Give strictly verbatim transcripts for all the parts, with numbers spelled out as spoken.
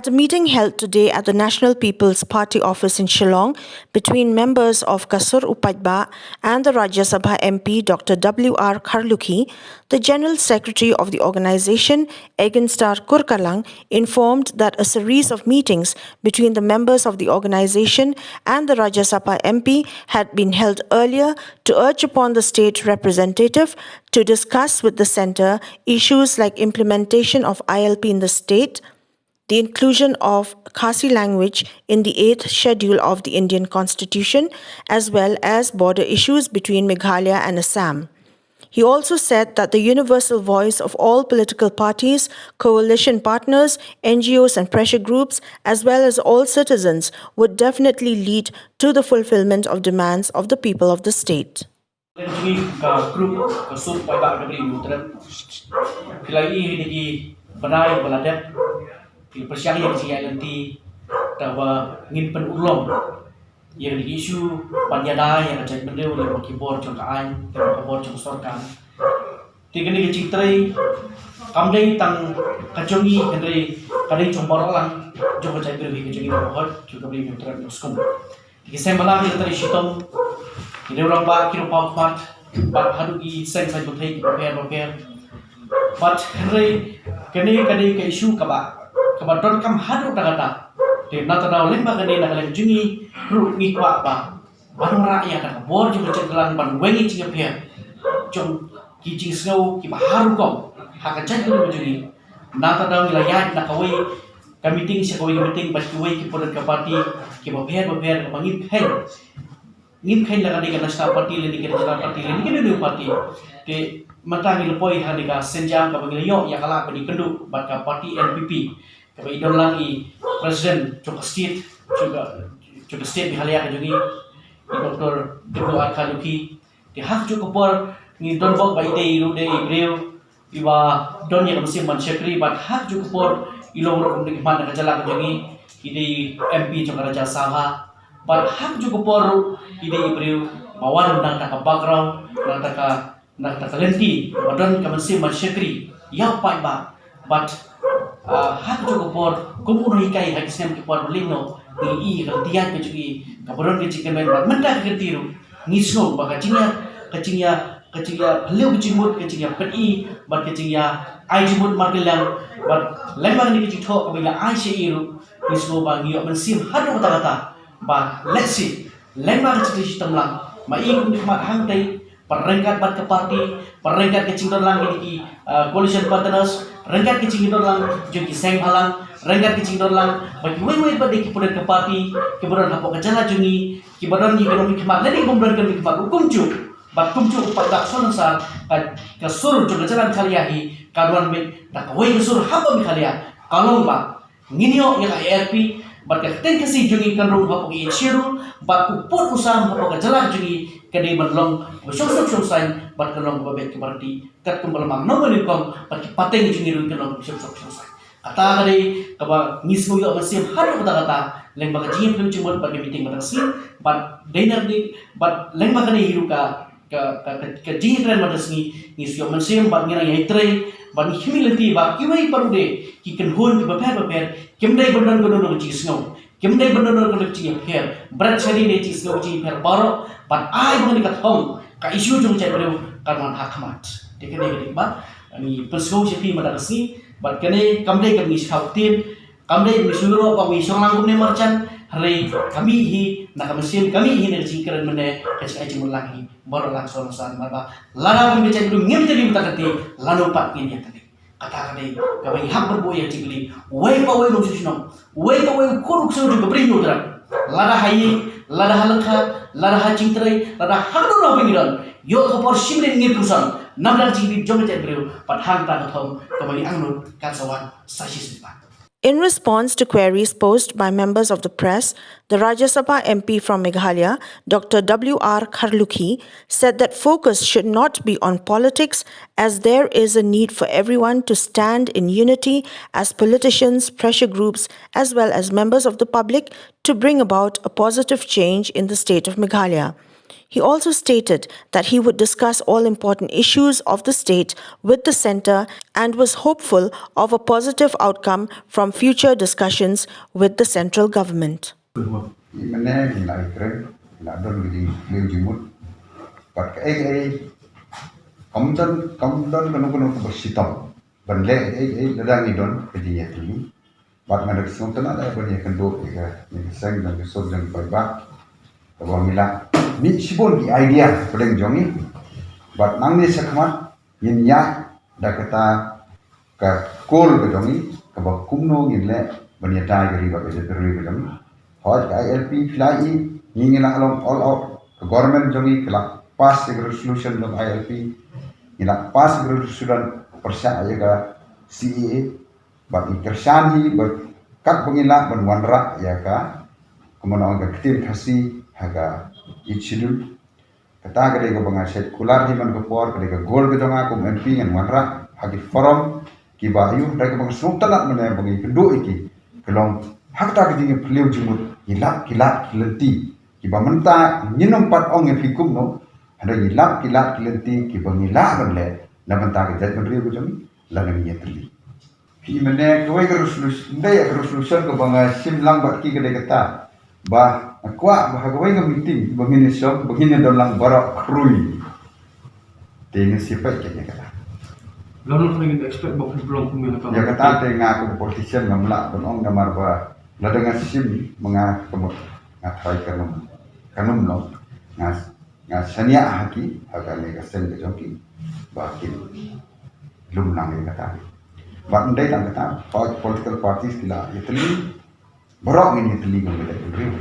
At a meeting held today at the National People's Party office in Shillong between members of Ka Sur U Paidbah and the Rajya Sabha M P Doctor W R Kharlukhi, the General Secretary of the organization, Egenstar Kurkalang, informed that a series of meetings between the members of the organization and the Rajya Sabha M P had been held earlier to urge upon the state representative to discuss with the centre issues like implementation of I L P in the state, the inclusion of Khasi language in the eighth schedule of the Indian Constitution, as well as border issues between Meghalaya and Assam. He also said that the universal voice of all political parties, coalition partners, N G Os, and pressure groups, as well as all citizens, would definitely lead to the fulfillment of demands of the people of the state. Ka group Ka Sur U Paidbah Ka Bri Hynñiewtrep, ki la ïohi ïa ki bnai ba la dep, ki pyrshang ïa ka jingïaid lynti, te ba ngin pynurlong ïa kine ki issue ban ïada ïa ka jaitbynriew lyngba ki bor jong ka aiñ, lyngba ki bor jong ka sorkar. Te kane ka jingtrei kam dei tang ka jong ngi, hynrei ka dei jong baroh lang, jong ka jaitbynriew, ka jong ngi baroh, jong ka Bri Hynñiewtrep Nongshkun. Te ki seng bhalang ki la trei shitom, ki rangbah, ki rangbah khmat, bad haduh ki seng saiñ pyrthei kiba pher bapher. Bad hynrei kane ka dei ka issue kaba, kaba donkam haduh katta katta. Te na kata ka daw lyngba kane, na ka liang jong ngi ruh ngi kwah ba ban wanrah ïa kata ka bor jong ka jaitbynriew ban weng ïa ka jingïapher jong ki jingsngew kiba har rukom ha ka jaitbynriew jong ngi. Na kata ka daw ngi la ïaid na kawei ka meeting sha kawei ka meeting bad kiwei ki political party kiba pher bapher, kaba ngim kheiñ, ngim kheiñ la ka dei ka National Party lane ka Regional Party lane ka New Party. Te mynta ngi la poi ha kane ka sienjam kaba ngi la ïoh ïa ka lad ban ïakynduh bad ka party N P P, kaba i don lang i President jong ka state, jong ka, jong ka state Meghalaya ka jong ngi, i Doctor W R Kharlukhi. Te ha kajuh ka por ngi don bok ba i dei ruh dei i briew iba don ïa ka mynsiem ban shakri, bad ha kajuh ka por i long ruh kum u nongkhmat na ka jylla ka jong ngi, i dei M P jong ka Rajya Sabha. Bad ha kajuh ka por ruh i dei i briew ba wan na kata ka background, na kata ka, na kata ka lynti ba don ka mynsiem ban shakri ïa u paidbah. Bad, ah, ha kajuh ka por kum u nonghikai ha ki snem ki por ba leit noh, ngi ïohi ka lynti ïaid ka jong i kaba don ka jingkyrmen, bad mynta ka kynti ruh ngi sngew ba ka jingïa, ka jingïa, ka jingïa phylliew ka jingmut, ka jingïapeit bad ka jingïa ai jingmut markylliang, bad lyngba kane ka jingthoh kaba i la ai sha i ruh, ngi sngew ba ngi ïoh mynsiem haduh katta katta ba lehse lyngba ka jingtrei shitom lang, ma i kum u nongkhmat hangtei, bad ryngkat bad ka party, bad ryngkat ka jingdon lang kine ki, ah, coalition partners, ryngkat ka jingdon lang jong ki seng bhalang, ryngkat ka jingdon lang bad kiwei kiwei pat de ki political party kiba don hapoh ka jylla jong ngi, kiba don ki nongmihkhmat lane ki bym don ki nongmihkhmat ruh kumjuh. Bad kumjuh pat da ka sor nongsan, ka, ka sur jong ka jylla Meghalaya hi kan wan beit da kawei ka sur hapoh Meghalaya, ka long ba ngin ïoh ïa ka A R P, bad ka ktien Khasi jong ngi kan rung hapoh ka Eighth Schedule, bad u pud u sam hapoh ka jylla jong ngi ka dei ban long kaba shongsuk shongsaiñ, bad kan long kaba beit kaba ryntih, katkum ba la mang nongwei nyngkong, bad ki pateng jong ngi ruh kan long kaba shongsuk shongsaiñ. Kata ka dei kaba ngi sngew ïoh mynsiem haduh katta katta lyngba ka jingïaphylliew jingmut bad ka meeting mynta ka sngi, bad dei na ka dei, bad lyngba kane hi ruh ka, ka, ka, ka, ka jingïakren mynta ka sngi, ngi sngew ïoh mynsiem bad ngi nang ïai trei, bad ngi khmih lynti ba kiwei pat ruh de ki kynhun kiba pher bapher, kim dei ban don kano kano ka jingsngew, kim dei ban don kano kano ka jingïapher, bret shadien ïa ka jingsngew ka jingïapher baroh, bad ai ba kane ka thong, ka issue jong ka jaitbynriew kan wan ha khmat. Te kane ka dei kaba ngi pynsngew sha phi mynta ka sngi, bad kane kam dei kaba ngi sngewthuh, kam dei ba ngi shu ïaroh ba ngi shong lang kumne marjan, hynrei ka mih hi na ka mynsiem, ka mih hi na ka jingkren mynne, ka jingai jingmut lang hi baroh lang sor nongsan, bad ba lada kum ka jaitbynriew ngim trei mynta ka kti, lano pat ngin ïa trei? Kata ka dei kaba ngi hap ban buh ïa ka jingkylli. Uwei pa uwei u nongshong shnong, uwei pa uwei u khun u ksew jong ka Bri Hynñiewtrep, lada ha ïing, lada ha lyngkha, lada ha jingtrei, lada ha kano kano ba ngi don, ïoh ka por shi minit ngin pyrshang namar ka jingkylli jong ka jaitbynriew, bad hangta ka thong kaba ngi angnud kan sa wan sa shisien pat. In response to queries posed by members of the press, the Rajya Sabha M P from Meghalaya, Doctor W R Kharlukhi, said that focus should not be on politics, as there is a need for everyone to stand in unity as politicians, pressure groups, as well as members of the public to bring about a positive change in the state of Meghalaya. He also stated that he would discuss all important issues of the state with the centre and was hopeful of a positive outcome from future discussions with the central government. Mynne ngi la ïakren, ngi la don ka jingpyllait jingmut. Bad kaei kaei kam don, kam don kano kano kaba shitom ban leh kaei kaei lada ngi don ka jingïatylli. Bad nga da ka sngewtynnat ban ïakynduh ïa ka, ïa ka seng jong ka sur jong ka paidbah. Kaba ngi la mih shibun ki idea hapdeng jong ngi. Bad nangne shakhmat ngin ïaid da kata ka kol ka jong ngi kaba kumno ngin leh ban ïada ïa ka ri bad ka jaitbynriew ka jong ngi. Hooid, ka I L P phi la ïohi, ngi ngi la long all out, ka government jong ngi ka la pass ïa ka resolution jong I L P. Ngi la pass ïa ka resolution pyrshah ïa ka C A A. Bad ngi kyrshan hi ba katba ngi lah ban wanrah ïa ka, kumno ong, ka ktien Khasi ha ka Eighth Schedule. Kata ka dei kaba nga shait kular hi man ka por, ka dei ka goal ka jong nga kum M P, ngan wanrah ha ki forum kiba ïoh, hynrei kaba nga sngewtynnat mynne ba ngi kynduh ïa ki, ka long ha kata ka jingpyllait jingmut, ngi lap ki lad ki lynti kiba mynta ngin ym pat ong ïa phi kumno, hynrei ngi lap ki lad ki lynti kiba ngi lah ban leh na bynta ka jaitbynriew ka jong ngi lada ngi ïatylli. Phi mynne kawei ka resolution, ym dei ka resolution kaba nga shim lang bad ki, ka dei kata ba nga kwah ba ha kawei ka meeting ba ngin ïa shong, ba ngin ïa don lang baroh khrui. Te ngin sa peit ïa kata. Lano kane ngin expect ba phi long kum ïa kata. Ïa kata te nga kum politician ngam lah ban ong, namar ba lada nga shim ma nga ka mut nga tharai kan ym, kan ym long. Nga, nga shaniah ha ki, ha kane ka seng ka jong ki, ba kin lum lang ïa kata. Bad ym dei tang kata, hooid, political parties ki la ïatylli, baroh ngin ïatylli kum ka jaitbynriew.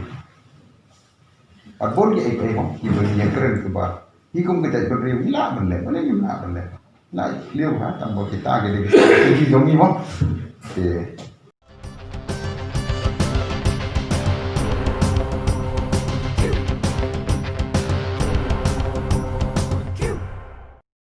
Bad bun kiei kiei bang kiba ngi ïakren kiba ngi kum ka jaitbynriew ngi lah ban leh, balei ngim lah ban leh? Lah ïa phi ha, tang ba kita ki dei ki strategy jong ngi bang. Te